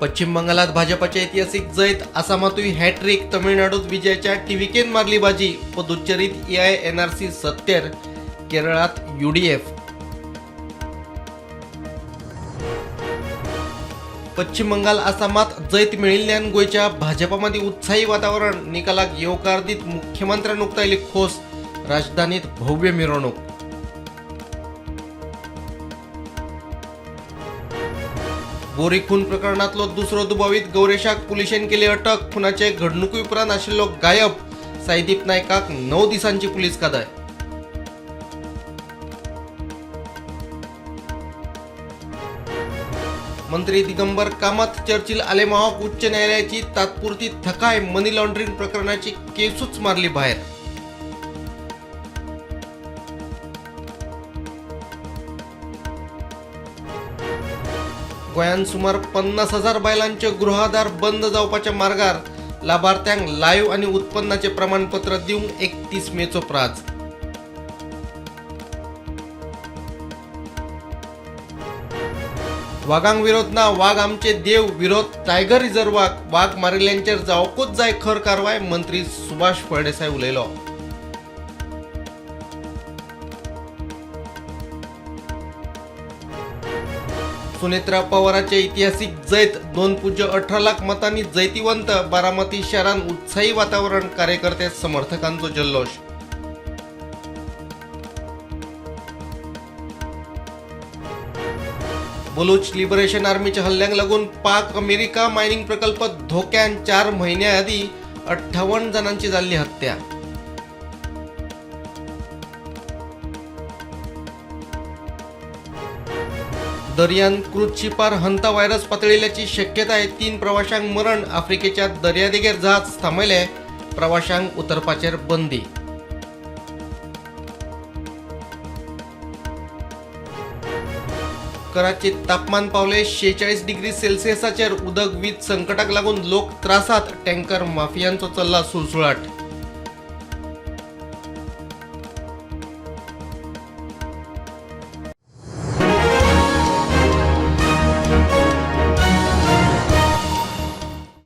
पश्चिम बंगालात भाजपाचे ऐतिहासिक जैत, आसामातूय हॅट्रिक, तमिळनाडूत विजयाच्या टीव्हीकेन मारली बाजी. पुदुच्चेरीत एआयएनआरसी सत्तेर, केरळात यूडीएफ. पश्चिम बंगाल आसामात जैत मेळिल्ल्यान गोंयच्या भाजपा मदीं उत्साही वातावरण. निकालाक येवकार दीत मुख्यमंत्र्यान उक्तायली खोस. राजधानीत भव्य मिरवणूक. बोरी खून प्रकरणातलो दुसरो दुबावीत गौरेशाक पुलिशेन केली अटक. खुनाचे घडणुकी उपरांत आशिल्लो गायब. साईदीप नायकाक 9 दिसांची पुलीस कादय. मंत्री दिगंबर कामत चर्चिल आलेमावाक उच्च न्यायालयाची तात्पुरती थकाय. मनी लॉन्ड्रिंग प्रकरणाची केसूच मारली भायर. गोंयांत सुमार 50,000 बायलांचे गृहाधार बंद जावपाच्या मार्गार. लाभार्थ्यांक लायव्ह आनी उत्पन्नाचे प्रमाणपत्र दिवंक 31 मेचो प्राज. वागांक विरोध ना, वाग आमचे देव. विरोध टायगर रिझर्वाक. वाग मारिल्ल्यांचेर जावकूच जाय खर कारवाय, मंत्री सुभाष फळदेसाय उलयलो. सुनेत्रा पवाराचे ऐतिहासिक जैत, 2.18 लाख मतांनी जैतिवंत. बारामती शहरांत उत्साही वातावरण, कार्यकर्ते समर्थकांचो जल्लोष. बलूच लिबरेशन आर्मीच्या हल्ल्यांक लागून पाक अमेरिका मायनिंग प्रकल्प धोक्यान. 4 म्हयन्या आदीं 58 जाणांची जाल्ली हत्या. दर्यान क्रूज शिपार हंता व्हायरस पातळिल्ल्याची शक्यताय. 3 प्रवाशांक मरण. आफ्रिकेच्या दर्यादेगेर जहाज थांबयलें. प्रवाशांक उतरपाचेर बंदी. कराचीत तापमान पावले 46 डिग्री सेल्सियसाचेर. उदक वीज संकटाक लागून लोक त्रासात. टँकर माफियांचो चल्ला सुळसुळाट.